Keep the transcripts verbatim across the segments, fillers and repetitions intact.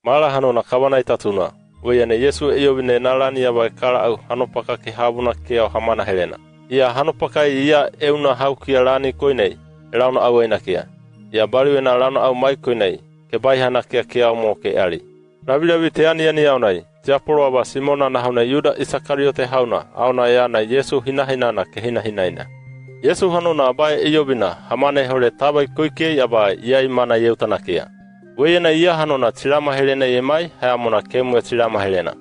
Mala hanona kavana i tatuna. Weiana Yesu e iovi na lani yaba e kalaau hanopaka ke havuna ke au hamana helena. Ia hanopaka i ia euna haukia lani koinai, e lavna au einakia. Ia baliwena lavna au mai koinai, ke baiha nakia ke au mo ke ali. Raviravi te aniyani au nai, tiapolo aba Simona nahauna Yuda Isakariote hauna, au na ya na Yesu hinahinana ke hinahinaina. Yesu hanona aba e iovi na, hamane hole tava i koikei aba i ai mana yeuta nakia. Weiana ia hanona tilama helena i mai, haya mona kemu e tilama helena.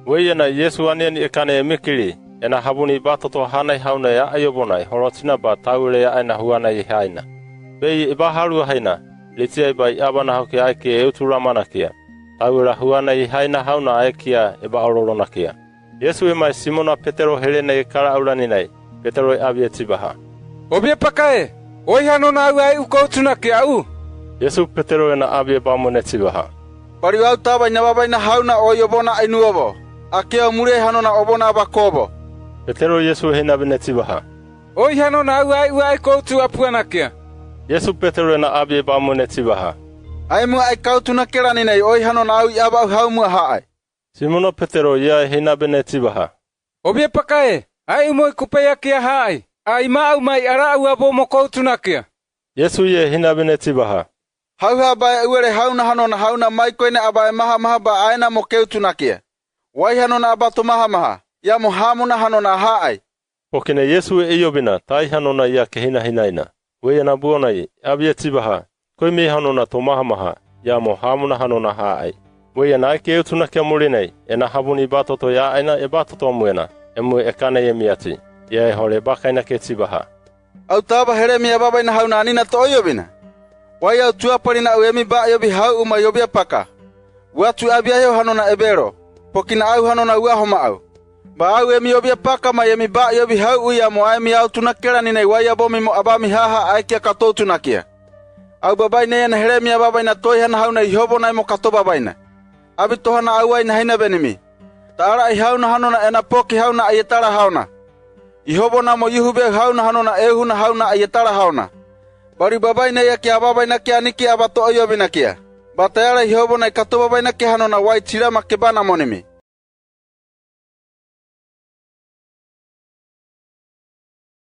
Weiana Yesu aniyani e kane e mikili, ena havuni i batoto hanai hauna ya e yovona i holotina ba taule ya ena huana i haina. Bei e ba halu haina, litia i ba i aba nahoke aike e utu lama nakia. Taule huana i haina hauna aekia e ba ololo nakia. Yesu e mai Simona Petero helena e kalaau lani nai, Petero e abi e tibaha. Ovia paka e, oi hanona au ai u koutu nakia au? Yesu Petero ena abi e bamu ne tibaha. Paliu au tava i na babaina hauna o yovona ai nu ovo. Akea o mule hanona ovona aba kovo. Petero Yesu e hinabi ne tibaha. Oi hanona au ai u ai koutu apua nakia? Yesu Petero ena abi e bamu ne tibaha. Ai mu ai koutu nakia lani nai oi hanona au i aba au haumua haai. Simona Petero ia e hinabi ne tibaha. Ovia paka e, ai u mo i kupeia kia haai, a i ma au mai ara au abo mo koutu nakia? Yesu ia e hinabi ne tibaha. Hauha aba e uere hauna hanona hauna mai koine aba e mahamaha ba aena mo keutu nakia. Wai hanona aba to mahamaha, ia mo hamuna hanona haai. Pokine Yesu e iovi na, tai hanona ia ke hinahinaina. Weiana buona i, abi e tibaha, koimi hanona to mahamaha, ia mo hamuna hanona haai. Weiana aike e utu nakia muli nai, ena havuni i batoto ya aina e batoto muena, e mu e kane e miati, ia e hole bakaina ke tibaha. Au tava heremi ya babaina hauna anina to iovi na. Wai au tuapali na au emi ba iovi hau u ma iovia paka. Watu abia io hanona ebero, pokina au hanona uaho ma au. Ba au emi iovia paka ma emi ba iovi hau u ia mo aemi au tu nakia lani nai wai abo mi mo aba mi haha aikia kato tu nakia. Au babaina ena heremi ya babaina toi hana hauna i hovo nai mo kato babaina. Abi to hana au ai na hinabi nimi. Ta ara i hauna hanona ena poki hauna ai e tala hauna. I hovo na mo yuhube hauna hanona e huna hauna ai e tala hauna. Bari babaina ia ke ababaina ke aniki aba to iovi nakia. Ba tayala i hovo na i kato babaina ke hanona wai tilama ke bana mo nimi.